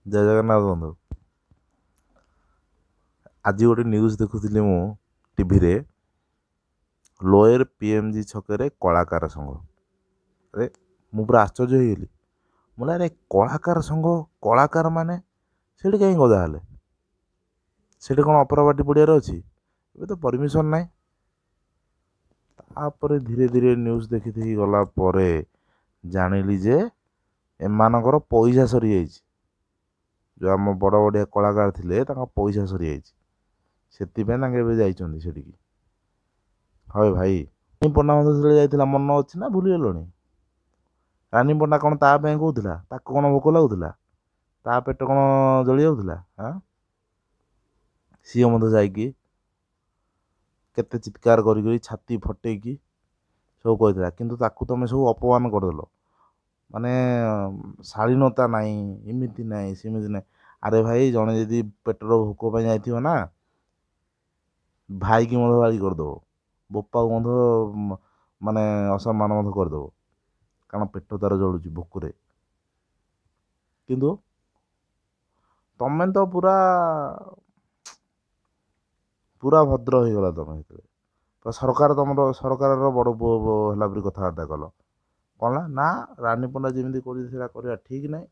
ଜୟ ଜଗନ୍ନାଥ ବନ୍ଧୁ। ଆଜି ଗୋଟେ ନ୍ୟୁଜ୍ ଦେଖୁଥିଲି ମୁଁ ଟିଭିରେ, ଲୋୟର PMG ଛକରେ କଳାକାର ସଂଘ। ଆରେ ମୁଁ ପୁରା ଆଶ୍ଚର୍ଯ୍ୟ ହେଇଗଲି। ମୁଁ କହିଲି ଆରେ କଳାକାର ସଂଘ, କଳାକାର ମାନେ ସେଇଠି କାହିଁ ଗଦା ହେଲେ? ସେଇଠି କ'ଣ ଅପରାବାଟି ପଡ଼ିଆରେ ଅଛି? ଏବେ ତ ପରମିସନ୍ ନାହିଁ। ତାପରେ ଧୀରେ ଧୀରେ ନ୍ୟୁଜ୍ ଦେଖି ଦେଖି ଗଲା ପରେ ଜାଣିଲି ଯେ ଏମାନଙ୍କର ପଇସା ସରିଯାଇଛି। ଯେଉଁ ଆମ ବଡ଼ ବଡ଼ିଆ କଳାକାର ଥିଲେ ତାଙ୍କ ପଇସା ସରିଯାଇଛି, ସେଥିପାଇଁ ତାଙ୍କେ ଏବେ ଯାଇଛନ୍ତି ସେଠିକି। ହଏ ଭାଇ, ପଣ୍ଡା ମଧ୍ୟ ସେତେବେଳେ ଯାଇଥିଲା, ମନ ଅଛି ନା ଭୁଲିଗଲଣି? ରାନୀ ପଣ୍ଡା କ'ଣ ତା ପାଇଁ କହୁଥିଲା? ତାକୁ କ'ଣ ଭୋକ ଲାଗୁଥିଲା? ତା ପେଟ କ'ଣ ଜଳି ଯାଉଥିଲା? ଆଁ ସିଏ ମଧ୍ୟ ଯାଇକି କେତେ ଚିତ୍କାର କରି କରି ଛାତି ଫଟେଇକି ସବୁ କହିଥିଲା, କିନ୍ତୁ ତାକୁ ତୁମେ ସବୁ ଅପମାନ କରିଦେଲ। ମାନେ ଶାଳୀନତା ନାହିଁ, ଏମିତି ନାହିଁ ସେମିତି ନାହିଁ। ଆରେ ଭାଇ, ଜଣେ ଯଦି ପେଟର ଭୋକ ପାଇଁ ଯାଇଥିବ ନା, ଭାଇକି ମଧ୍ୟ ଗାଳି କରିଦେବ, ବୋପାକୁ ମଧ୍ୟ ମାନେ ଅସମ୍ମାନ ମଧ୍ୟ କରିଦେବ, କାରଣ ପେଟ ତାର ଜଳୁଛି ଭୋକରେ। କିନ୍ତୁ ତମେ ତ ପୁରା ପୁରା ଭଦ୍ର ହେଇଗଲା ତମେ ସେଥିରେ। ସରକାର ତମର ସରକାରର ବଡ଼ ପୁଅ ହେଲା ପରି କଥାବାର୍ତ୍ତା କଲ। କ'ଣ ନା ରାନୀ ପଣ୍ଡା ଯେମିତି କରୁଛି ସେଇଟା କରିବା ଠିକ୍ ନାହିଁ।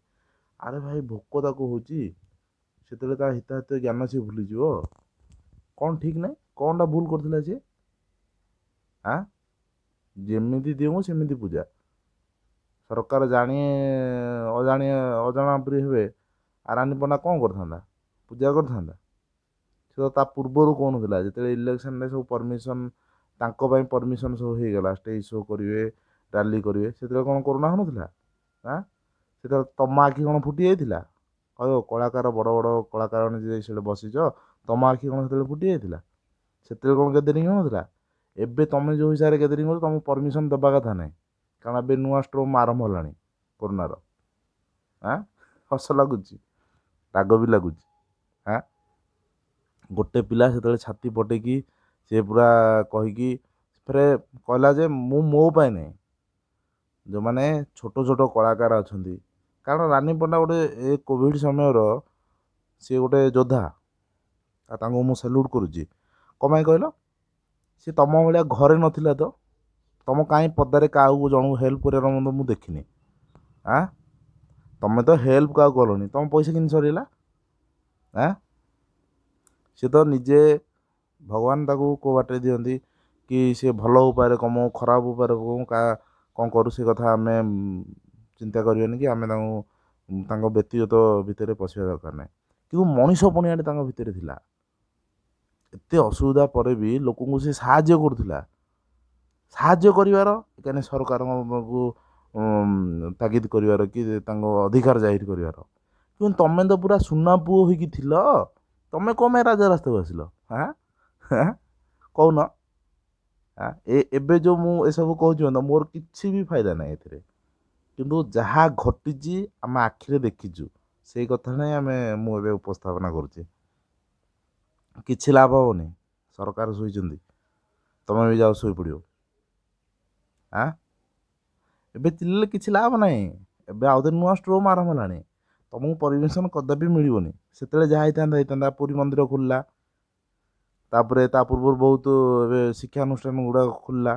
ଆରେ ଭାଇ, ଭୋକ ତାକୁ ହେଉଛି, ସେତେବେଳେ ତା ହିତାହିତ ଜ୍ଞାନ ସିଏ ଭୁଲିଯିବ। କ'ଣ ଠିକ୍ ନାହିଁ? କ'ଣଟା ଭୁଲ କରିଥିଲା ସିଏ? ଆଁ ଯେମିତି ଦିଅଙ୍କୁ ସେମିତି ପୂଜା। ସରକାର ଜାଣି ଅଜାଣି ଅଜଣା ପରି ହେବେ। ଆଉ ରାନୀ ପଣ୍ଡା କ'ଣ କରିଥାନ୍ତା? ପୂଜା କରିଥାନ୍ତା? ସେ ତ ତା ପୂର୍ବରୁ କହୁନଥିଲା, ଯେତେବେଳେ ଇଲେକ୍ସନରେ ସବୁ ପରମିସନ୍ ତାଙ୍କ ପାଇଁ ପରମିସନ୍ ସବୁ ହେଇଗଲା, ଷ୍ଟେଜ୍ ଶୋ କରିବେ, ରାଲି କରିବେ, ସେତେବେଳେ କ'ଣ କରୋନା ହେଉନଥିଲା? ଆଁ ସେତେବେଳେ ତମ ଆଖି କ'ଣ ଫୁଟି ଯାଇଥିଲା? କହିବ କଳାକାର, ବଡ଼ ବଡ଼ କଳାକାରମାନେ ଯାଇ ସେଠି ବସିଛ, ତମ ଆଖି କ'ଣ ସେତେବେଳେ ଫୁଟି ଯାଇଥିଲା? ସେତେବେଳେ କ'ଣ ଗ୍ୟାଦରିଂ ହେଉନଥିଲା? ଏବେ ତମେ ଯେଉଁ ହିସାବରେ ଗ୍ୟାଦରିଂ କରୁଛ, ତମକୁ ପରମିସନ୍ ଦେବା କଥା ନାହିଁ, କାରଣ ଏବେ ନୂଆ ଷ୍ଟ୍ରୋମ୍ ଆରମ୍ଭ ହେଲାଣି କରୋନାର। ଆଁ ହସ ଲାଗୁଛି, ରାଗ ବି ଲାଗୁଛି। ଆଁ ଗୋଟେ ପିଲା ସେତେବେଳେ ଛାତି ପଟେଇକି ସିଏ ପୁରା କହିକି ଫେରେ କହିଲା ଯେ ମୁଁ ମୋ ପାଇଁ ନାହିଁ, ଯେଉଁମାନେ ଛୋଟ ଛୋଟ କଳାକାର ଅଛନ୍ତି। କାରଣ ରାନୀ ପଣ୍ଡା ଗୋଟେ ଏ କୋଭିଡ଼ ସମୟର ସିଏ ଗୋଟେ ଯୋଦ୍ଧା, ଆଉ ତାଙ୍କୁ ମୁଁ ସାଲ୍ୟୁଟ୍ କରୁଛି। କ'ଣ ପାଇଁ କହିଲ? ସିଏ ତମ ଭଳିଆ ଘରେ ନଥିଲା ତ ତମ କାହିଁ ପଦାରେ କାହାକୁ ଜଣକୁ ହେଲ୍ପ କରିବାର ମଧ୍ୟ ମୁଁ ଦେଖିନି। ଆଁ ତମେ ତ ହେଲ୍ପ କାହାକୁ କଲନି, ତମ ପଇସା କେମିତି ସରିଗଲା? ଆଁ ସିଏ ତ ନିଜେ ଭଗବାନ ତାକୁ କେଉଁ ବାଟରେ ଦିଅନ୍ତି କି ସିଏ ଭଲ ଉପାୟରେ କମାଉ, ଖରାପ ଉପାୟରେ କମାଉ, କାହା କ'ଣ କରୁ, ସେ କଥା ଆମେ ଚିନ୍ତା କରିବାନି କି ଆମେ ତାଙ୍କୁ ତାଙ୍କ ବ୍ୟକ୍ତିଗତ ଭିତରେ ପଶିବା ଦରକାର ନାହିଁ। କିନ୍ତୁ ମଣିଷ ପଣିଆଟା ତାଙ୍କ ଭିତରେ ଥିଲା। ଏତେ ଅସୁବିଧା ପରେ ବି ଲୋକଙ୍କୁ ସେ ସାହାଯ୍ୟ କରୁଥିଲା। ସାହାଯ୍ୟ କରିବାର ଏକାନି ସରକାରଙ୍କୁ ତାଗିଦ କରିବାର କି ତାଙ୍କ ଅଧିକାର ଜାହିର କରିବାର। କିନ୍ତୁ ତମେ ତ ପୁରା ସୁନା ପୁଅ ହୋଇକି ଥିଲ, ତମେ କ'ଣ ପାଇଁ ରାଜରାସ୍ତାକୁ ଆସିଲ? ହାଁ କହୁନ? ଏବେ ଯେଉଁ ମୁଁ ଏସବୁ କହୁଛି ତ ମୋର କିଛି ବି ଫାଇଦା ନାହିଁ ଏଥିରେ, କିନ୍ତୁ ଯାହା ଘଟିଛି ଆମେ ଆଖିରେ ଦେଖିଛୁ, ସେଇ କଥା ହିଁ ଆମେ ମୁଁ ଏବେ ଉପସ୍ଥାପନା କରୁଛି। କିଛି ଲାଭ ହେବନି। ସରକାର ଶୋଇଛନ୍ତି, ତମେ ବି ଯାଅ ଶୋଇପଡ଼ିବ। ଆଁ ଏବେ ଚିଲ୍ଲେଇଲେ କିଛି ଲାଭ ନାହିଁ। ଏବେ ଆଉ ଥରେ ନୂଆ ଷ୍ଟ୍ରୋମ୍ ଆରମ୍ଭ ହେଲାଣି, ତମକୁ ପରମିସନ୍ କଦାପି ମିଳିବନି। ସେତେବେଳେ ଯାହା ହେଇଥାନ୍ତା ହେଇଥାନ୍ତା। ପୁରୀ ମନ୍ଦିର ଖୋଲିଲା, ତାପରେ ତା ପୂର୍ବରୁ ବହୁତ ଏବେ ଶିକ୍ଷାନୁଷ୍ଠାନ ଗୁଡ଼ାକ ଖୋଲିଲା,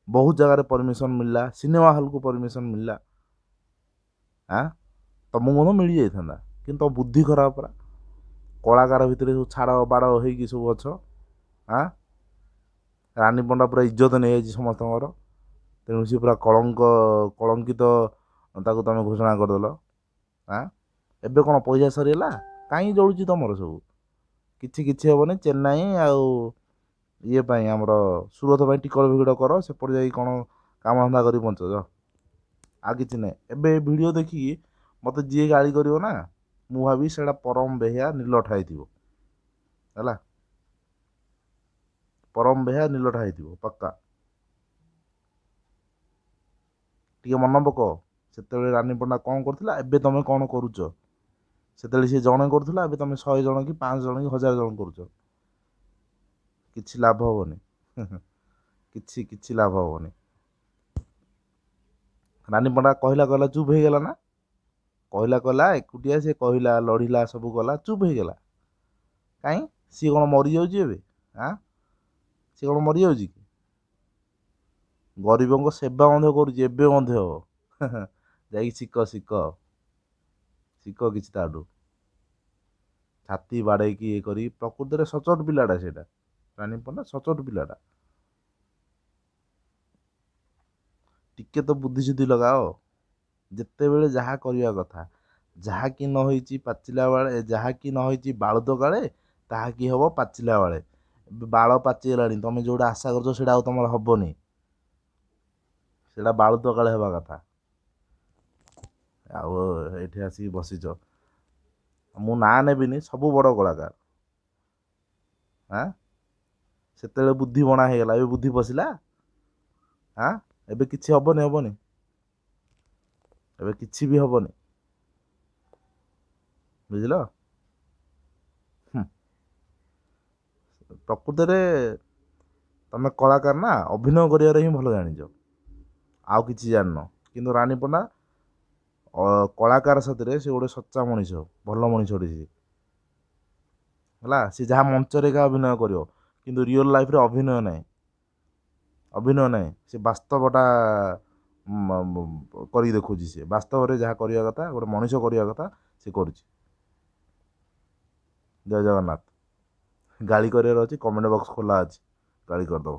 ବହୁତ ଜାଗାରେ ପରମିସନ୍ ମିଳିଲା, ସିନେମା ହଲ୍କୁ ପରମିସନ୍ ମିଳିଲା। ଆଁ ତମକୁ ମଧ୍ୟ ମିଳିଯାଇଥାନ୍ତା, କିନ୍ତୁ ତମ ବୁଦ୍ଧି ଖରାପ ପରା। କଳାକାର ଭିତରେ ସବୁ ଛାଡ଼ ବାଡ଼ ହେଇକି ସବୁ ଅଛ। ଆଁ ରାନୀ ପଣ୍ଡା ପୁରା ଇଜ୍ଜତ ନେଇଯାଇଛି ସମସ୍ତଙ୍କର, ତେଣୁ ସିଏ ପୁରା କଳଙ୍କିତ, ତାକୁ ତମେ ଘୋଷଣା କରିଦେଲ। ଆଁ ଏବେ କ'ଣ ପଇସା ସରିଗଲା? କାହିଁ ଜଳୁଛି ତମର ସବୁ? କିଛି କିଛି ହେବନି। ଚେନ୍ନାଇ ଆଉ ଇଏ ପାଇଁ, ଆମର ସୁରତ ପାଇଁ ଟିକଟ ଫିକଟ କର, ସେପଟେ ଯାଇ କ'ଣ କାମଧନ୍ଦା କରି ବଞ୍ଚ ଯାଅ, ଆଉ କିଛି ନାହିଁ। ଏବେ ଏ ଭିଡ଼ିଓ ଦେଖିକି ମୋତେ ଯିଏ ଗାଳି କରିବ ନା, ମୁଁ ଭାବିବି ସେଇଟା ପରମ ବେହିଆ ନିଲଠା ହେଇଥିବ। ହେଲା, ପରମ ବେହିଆ ନିଲଠା ହେଇଥିବ ପକ୍କା। ଟିକେ ମନେ ପକ, ସେତେବେଳେ ରାନୀ ପଣ୍ଡା କ'ଣ କରୁଥିଲା, ଏବେ ତମେ କ'ଣ କରୁଛ? ସେତେବେଳେ ସିଏ ଜଣେ କରୁଥିଲା, ଏବେ ତମେ 100 ଜଣ କି 5 ଜଣ କି 1000 ଜଣ କରୁଛ। କିଛି ଲାଭ ହେବନି, କିଛି କିଛି ଲାଭ ହେବନି। ରାନୀ ପଣ୍ଡା କହିଲା କହିଲା ଚୁପ୍ ହେଇଗଲା ନା? କହିଲା କହିଲା ଏକୁଟିଆ ସେ କହିଲା, ଲଢ଼ିଲା, ସବୁ କଲା, ଚୁପ୍ ହେଇଗଲା। କାଇଁ ସିଏ କ'ଣ ମରିଯାଉଛି ଏବେ? ଆଁ ସିଏ କ'ଣ ମରିଯାଉଛି କି? ଗରିବଙ୍କ ସେବା ମଧ୍ୟ କରୁଛି ଏବେ ମଧ୍ୟ। ଯାଇକି ଶିଖ, ଶିଖ, ଶିଖ କିଛି ତାଠୁ। ଛାତି ବାଡ଼େଇକି ଇଏ କରି, ପ୍ରକୃତରେ ସଚୋଟ ପିଲାଟା ସେଇଟା, ରାନୀ ପଣ୍ଡା ସଚୋଟ ପିଲାଟା। ଟିକେ ତ ବୁଦ୍ଧି ସୁଦ୍ଧି ଲଗାଅ। ଯେତେବେଳେ ଯାହା କରିବା କଥା, ଯାହାକି ନ ହେଇଛି ପାଚିଲା ବେଳେ, ଯାହାକି ନ ହେଇଛି ବାଳୁତ କାଳେ, ତାହା କି ହେବ ପାଚିଲା ବେଳେ। ଏବେ ବାଳ ପାଚିଗଲାଣି, ତମେ ଯେଉଁଟା ଆଶା କରୁଛ ସେଇଟା ଆଉ ତମର ହେବନି, ସେଇଟା ବାଳୁତ କାଳେ ହେବା କଥା। ଆଉ ଏଇଠି ଆସିକି ବସିଛ, ମୁଁ ନାଁ ନେବିନି, ସବୁ ବଡ଼ କଳାକାର। ଆଁ ସେତେବେଳେ ବୁଦ୍ଧି ବଣା ହେଇଗଲା, ଏବେ ବୁଦ୍ଧି ପଶିଲା। ଆଁ ଏବେ କିଛି ହେବନି, ହେବନି, ଏବେ କିଛି ବି ହେବନି, ବୁଝିଲ? ପ୍ରକୃତରେ ତମେ କଳାକାର ନା, ଅଭିନୟ କରିବାରେ ହିଁ ଭଲ ଜାଣିଛ, ଆଉ କିଛି ଜାଣିନ। କିନ୍ତୁ ରାନୀ ପଣ୍ଡା କଳାକାର ସାଥିରେ ସେ ଗୋଟେ ସଚ୍ଚା ମଣିଷ, ଭଲ ମଣିଷଟେ ସିଏ, ହେଲା। ସେ ଯାହା ମଞ୍ଚରେ ଏକା ଅଭିନୟ କରିବ, କିନ୍ତୁ ରିଅଲ୍ ଲାଇଫ୍ରେ ଅଭିନୟ ନାହିଁ, ଅଭିନୟ ନାହିଁ। ସେ ବାସ୍ତବଟା କରିକି ଦେଖାଉଛି। ସିଏ ବାସ୍ତବରେ ଯାହା କରିବା କଥା, ଗୋଟେ ମଣିଷ କରିବା କଥା, ସେ କରୁଛି। ଜୟ ଜଗନ୍ନାଥ। ଗାଳି କରିବାର ଅଛି, କମେଣ୍ଟ ବକ୍ସ ଖୋଲା ଅଛି, ଗାଳି କରିଦେବ।